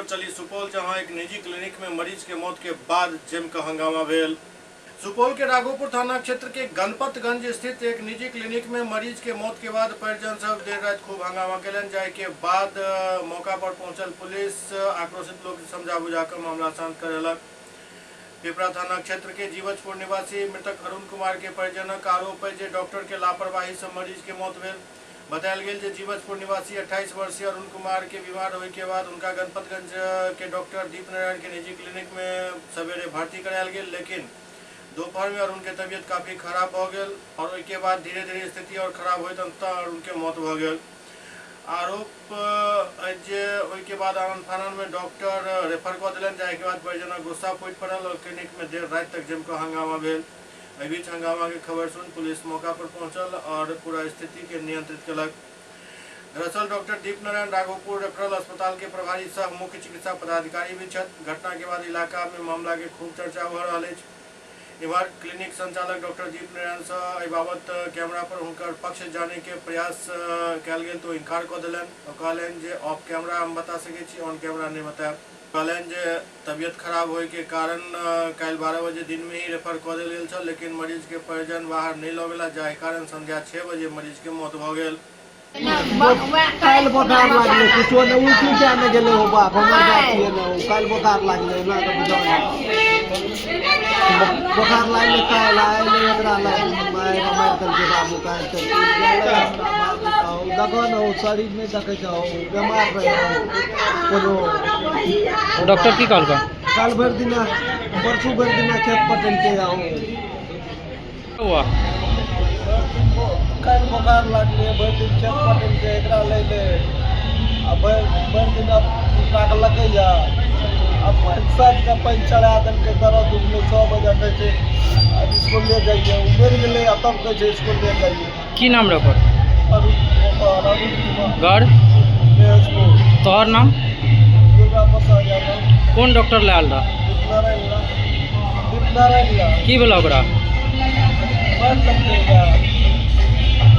पर चली सुपौल, जहां एक निजी क्लिनिक में मरीज के मौत के बाद जमकर हंगामा भेल। सुपौल के राघोपुर थाना क्षेत्र के गणपतगंज स्थित एक निजी क्लिनिक में मरीज के मौत के बाद परिजन सब देर रात खूब हंगामा केलनि, जाय के बाद मौका पर पहुंचल पुलिस आक्रोशित लोग समझा बुझा कर मामला शांत करेलक। पिपरा थाना क्षेत्र के जीवछपुर निवासी मृतक अरुण कुमार के परिजनक आरोप है जे डॉक्टर के लापरवाही से मरीज के मौत भेल। बतायल गेल जे जीवछपुर निवासी 28 वर्षीय अरुण कुमार के बीमार होय के बाद उनका गणपतगंज के डॉक्टर दीप नारायण के निजी क्लिनिक में सवेरे भर्ती करायल गेल, लेकिन दोपहर में अरुण के तबियत काफी खराब हो गेल और ओहिके बाद धीरे धीरे स्थिति और खराब होइत अंततः अरुण के मौत भऽ गेल। आरोप अछि जे ओहिके बाद आनन फानन में डॉक्टर रेफर कऽ देलनि, जाहिके बाद परिजनक गुस्सा फूटि पड़ल और क्लिनिक में देर राति तक जमि कऽ हंगामा भेल। एहि बीच हंगामा के खबर सुन पुलिस मौका पर पहुंचल और पूरा स्थिति के नियंत्रित केलक। दरअसल डॉक्टर दीप नारायण राघोपुर रेफरल अस्पताल के प्रभारी सह मुख्य चिकित्सा पदाधिकारी भी छथि। घटना के बाद इलाका में मामला के खूब चर्चा भऽ रहल अछि। इम्हर क्लिनिक संचालक डॉक्टर दीप नारायण से एहि बाबत कैमरा पर हुनकर पक्ष जाने के प्रयास कयल गेल तो इनकार कऽ देलनि और कहलनि जे ऑफ कैमरा हम बता सकै छी, ऑन कैमरा नहीं बतायब। कहलनि जे तबियत खराब होय के कारण काल्हि 12 बजे दिन में ही रेफर कऽ देल गेल छल, लेकिन मरीज के परिजन बाहर नहीं लऽ गेला, जाहि कारण संध्या 6 बजे मरीज के मौत भऽ गेल। काल्हि बोखार लागलै, कुछो नहि, उल्टी किया नहि गेलै हो बाप, हमर बाप छियै ने ओ। काल्हि बोखार लागलै, एना कऽ बुझाउ ने। बोखार लागलै काल्हि, आ एलै एकरा लग, मारि मारि देलकै बाबू काल्हि। तऽ गेलै हमरा बाबू कहू, देखऽ ने ओ शरीर नहि देखै छहो, बेमार रहै कोनो। डॉक्टर की कहलकौ? काल्हि भरि दिना, परसू भरि दिना खेत पटेलकै आ ओ हुआ काल्हि बोखार लागलै, भरि दिन खेत पटेलकै, एकरा लैले आ भरि भरि दिन राखलकै। आ पानि साँझके पानि चढ़ा देलकै, दर्द उठलै। 6 बजे कहै छै आब इसकुल ले जाइए। ओ मरि गेलै आ तब कहै छै इसकुल ले जाइए। की नाम रहे ओकर? अरुण, ओकर अरुण कुमार। घर? मेहजपुर। तोहर नाम? दुर्गा प्रसाद यादव। कोन डॉक्टर लए आयल रह? दीपनारायण ला, दीपनारायण ला। की भेल ओकरा? मारि देलकै।